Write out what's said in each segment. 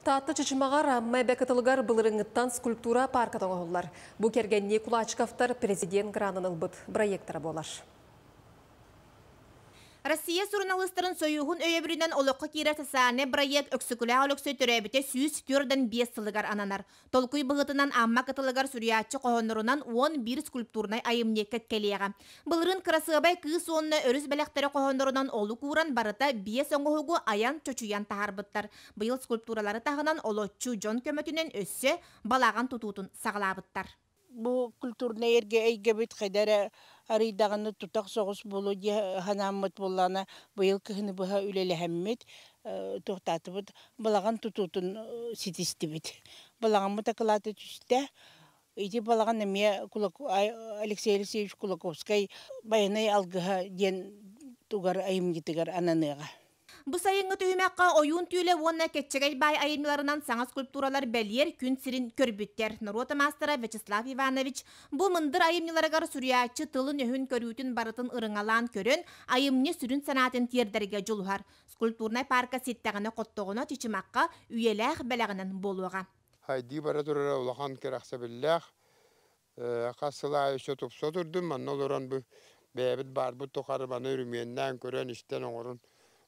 Таатта Чычымаҕар Амма эбэ кытылыгар былырыыҥҥыттан скульптура паарката оҥоһуллар. Бу кэргэннии Кулачиковтар президент гранын ылбыт бырайыактара буолар. Россия суруналыыстарын сойууһун өйөбүлүнэн олоххо киирэр социальнай бырайыак Өксөкүлээх Өлөксөй төрөөбүтэ 145 сылыгар ананар. Толкуй быһыытынан Амма кытылыгар суруйааччы хоһооннорунан 11 скульптурнай айымньы кэккэлиэҕэ. Былырыын кырасыабай кыыс уонна өрүс бэлэхтэрэ хоһооннорунан олук ууран барыта биэс оҥоһугу айан чочуйан таһаарбыттар. Быйыл скульптуралары таһынан олоччу дьон көмөтүнэн өссө балаҕан тутуутун саҕалаабыттар. Бу культурнай эргэ эйгэбит хайда эрэ арыйдаҕына тутах соҕус буолуо дии санааммыт буоллаҕына, быйыл кыһыны быһа үлэлэһэммит, туохтаатыбыт, балаҕан тутуутун ситистибит. Балаҕаммыт акылаата түстэ. Ити балаҕан эмиэ Алексей Алексеевич Кулаковскай «Байанай алгыһа» диэн тугар айымньытыгар ананыаҕа. Бу сайыҥҥы түһүмэххэ Ойуун түүлэ уонна Кэччэгэй баай айымньыларынан саҥа скульптуралар бэлиэр күн сирин көрбүттэр. Норуот маастара Вячеслав Иванович бу мындыр айымньыларыгар суруйааччы тылын-өһүн көрүүтүн барытын ырыҥалаан көрөн, айымньы сүрүн санаатын тиэрдэргэ дьулуһар. Скульптурнай паарка ситтэҕинэ-хоттоҕуна Чычымахха үйэлээх бэлэҕинэн буолуоҕа. Хайдыы бара турара улахан кэрэхсэбиллээх. Хас сыл аайы өссө тупса турдум. Манна олорон бу бэйэбит баарбыт тухары маны өрүмүөннээн көрөн-истэн оҥорон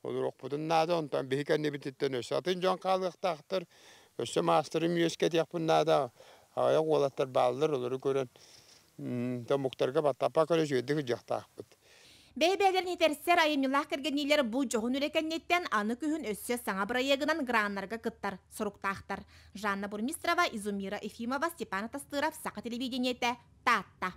олоруохпутун наада. Онтон биһи кэннибититтэн өссө атын дьон хаалыахтаахтар. Өссө маастарым үөскэтиэхпин наада. Аҕыйах уолаттар бааллар, олору көрөн томуктарга баттаппа көрө үчүгэйдик сылдьыахтаахпыт. Бэйэ-бэйэлэрин этэрсэр айымньылаах кэргэнниилэр бу дьоһун үлэ кэнниттэн аны күһүн өссө саҥа бырайыагынан граннарга кыттар соруктаахтар. Жанна Бурмистрова, Изумира Ефимова, Степан Атастыров, Саха телевидениетэ, Таатта.